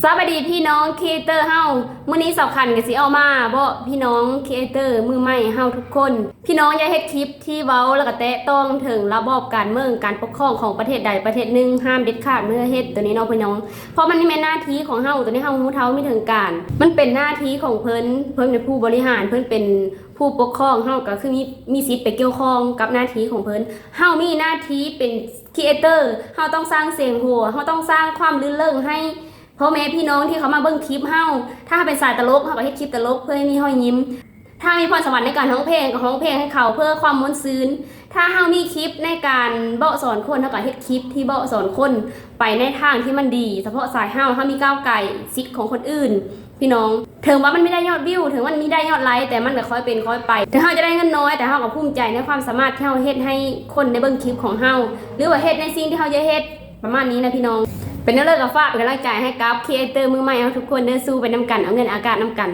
ສະບາຍດີພີ່ນ້ອງຄຣີເອເຕີເຮົາ, ມື້ນີ້ສາວຂັນກໍຊິເອົາມາບອກພີ່ນ້ອງຄຣີເອເຕີມືໃໝ່ເຮົາທຸກຄົນ. ພີ່ນ້ອງຢ່າເຮັດຄລິບທີ່ເວົ້າແລ້ວກໍແຕະຕ້ອງເຖິງລະບອບການເມືອງ, ການປົກຄອງຂອງປະເທດໃດປະເທດໜຶ່ງ, ຫ້າມເດັດຂາດເມື່ອເຮັດໂຕນີ້ເນາະພີ່ນ້ອງ. ເພາະມັນແມ່ນໜ້າທີ່ຂອງເຮົາ, ໂຕນີ້ເຮົາຮູ້ເທົ່າໄມ່ເຖິງການ, ມັນເປັນໜ້າທີ່ຂອງເພິ່ນ, ເພິ່ນເປັນຜູ້ບໍລິຫານ, ເພິ່ນເປັນຜູ້ປົກຄອງ, ເຮົາກໍຄືມີ ມີສິດໄປກ່ຽວຂ້ອງກັບໜ້າທີ່ຂອງເພິ່ນ. ເຮົາມີໜ້າທີ່ເປັນຄຣີເອເຕີ, ເຮົາຕ້ອງສ້າງສຽງຫົວ, ເຮົາຕ້ອງສ້າງຄວາມລື່ນເລີງໃຫ້ ພໍ່ແມ່ພີ່ນ້ອງທີ່ເຂົ້າມາເບິ່ງຄລິບເຮົາ. ຖ້າເຮົາເປັນສາຍຕະຫຼົກ, ເຮົາກໍເຮັດຄລິບຕະຫຼົກເພື່ອໃຫ້ມີຮອຍຍິ້ມ. ຖ້າມີພອນສະຫວັນໃນການຮ້ອງເພງ, ກໍຮ້ອງເພງໃຫ້ເຂົາເພື່ອຄວາມມ່ວນຊື່ນ. ຖ້າເຮົາມີຄລິບໃນການເບາະສອນຄົນ, ເຮົາກໍເຮັດຄລິບທີ່ເບາະສອນຄົນໄປໃນທາງທີ່ມັນດີ, ສະເພາະສາຍເຮົາ, ເຮົາມີກ້າວໄກ່ສິດຂອງຄົນອື່ນ. ພີ່ນ້ອງ, ເຖິງວ່າມັນມີໄດ້ຍອດວິວ, ເຖິງມັນມີໄດ້ຍອດໄລ, ແຕ່ມັນກໍຄ່ອຍເປັນຄ່ອຍໄປ. ເຖິງເຮົາຈະໄດ້ເງິນນ້ອຍ, ແຕ່ເຮົາກໍພູມໃຈໃນຄວາມສາມາດທີ່ເຮົາເຮັດໃຫ້ຄົນໄດ້ເບິ່ງຄລິບຂອງເຮົາ, ຫຼືວ່າເຮັດໃນສິ່ງທີ່ເຮົາຢາກເຮັດ. ປະມານນີ້ນະພີ່ນ້ອງ. ເປັນແນວໃດກໍຝາກເປັນກຳລັງໃຈໃຫ້ກັບຄຣີເອເຕີມືໃໝ່ເຮົາທຸກຄົນເດີ, ສູ້ໄປນຳກັນ, ເອົາເງິນອາກາດນຳກັນ.